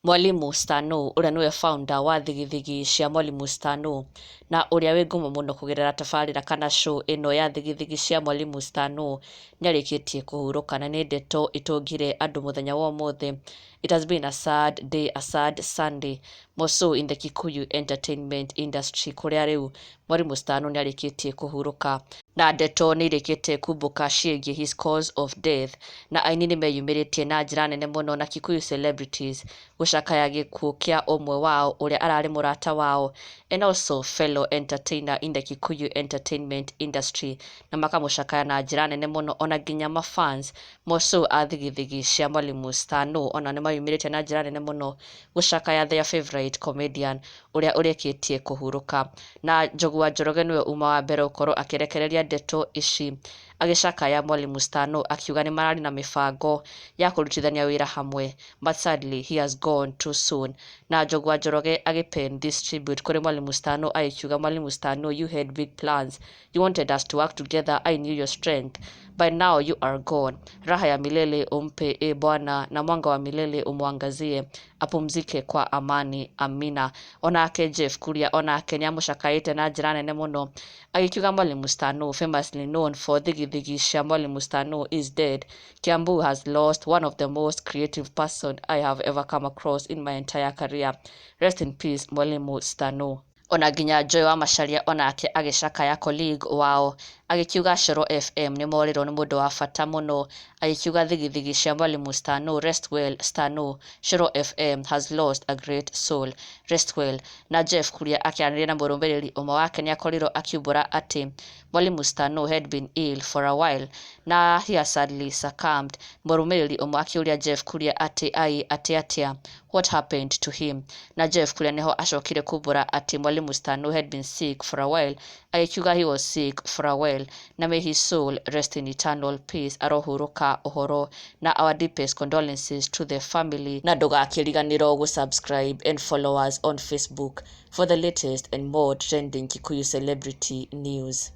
Mwalimu Stano ũrĩa nĩwe founder wa thigithigi cia Mwalimu Stano na ũrĩa wĩ ngumo mũno kũgerera tabarĩra kana show ĩno ya thigithigi cia Mwalimu Stano, nĩarĩkĩtie kũhurũka na nĩ ndeto itũngire andũ mũthenya wa ũmũthĩ. It has been a sad day, a sad Sunday, more so in the Kikuyu entertainment industry, kũrĩa rĩu Mwalimu Stano nĩarĩkĩtie kũhurũka na ndeto nĩ irĩkĩte kumbũka ciĩgiĩ his cause of death, na aini nĩ meyumĩrĩtie na njĩra nene mũno na Kikuyu celebrities gũcakaya gĩkuũ kĩa ũmwe wao ũrĩa ararĩ mũrata wao and also fellow entertainer in the Kikuyu entertainment industry, na makamũcakaya na njĩra nene mũno, ona nginya mafans more so a thigithigi cia Mwalimu Stano ona nĩ mayumĩrĩtie na njĩra nene mũno gũcakaya their favorite comedian ũrĩa ũrĩkĩtie kũhurũka. Na Njogu wa Njoroge nĩwe uma wa mbere gũkorwo akĩrekereria ndeto ici agĩcakaya Mwalimu Stano, akiuga nĩ mararĩ na mĩbango ya kũrutithania wĩra hamwe, but sadly he has gone too soon. Na Njogu wa Njoroge agĩpen this tribute kũrĩ Mwalimu Stano agĩkiuga, "Mwalimu Stano, you had big plans. You wanted us to work together. I knew your strength, but now you are gone. Raha ya milele umpe, e Bwana, na mwanga wa milele umwangazie, apumzike kwa amani, amina." Onake Jeff Kuria onake nĩamũcakaĩte na njĩra nene mũno agĩkiuga, "Mwalimu Stano, famously known for thigithigi cia Mwalimu Stano, is dead. Kiambu has lost one of the most creative person I have ever come across in my entire career. Rest in peace, Mwalimu Stano." Ona nginya Joy wa Macharia onake agĩcakaya colleague wao agĩkiuga Coro FM nĩ morĩrwo nĩ mũndũ wa bata mũno, agĩkiuga, "Thigithigi cia Mwalimu Stano, rest well Stano. Coro FM has lost a great soul, rest well." Na Jeff Kuria akĩaranĩria na mũrũmĩrĩri ũmwe wake nĩ akorirwo akiumbũra atĩ Mwalimu Stano had been ill for a while na he has sadly succumbed. Mũrũmĩrĩri ũmwe akĩũria Jeff Kuria atĩ ai atĩ atĩa, what happened to him? Na Jeff Kuria nĩho acokire kumbũra atĩ Mwalimu Stano had been sick for a while, agĩkiuga, "He was sick for a while, na may his soul rest in eternal peace, arohurũka ũhoro, na our deepest condolences to the family." Na ndũgakĩriganĩrwo gũ-subscribe and follow us on Facebook for the latest and more trending Kikuyu celebrity news.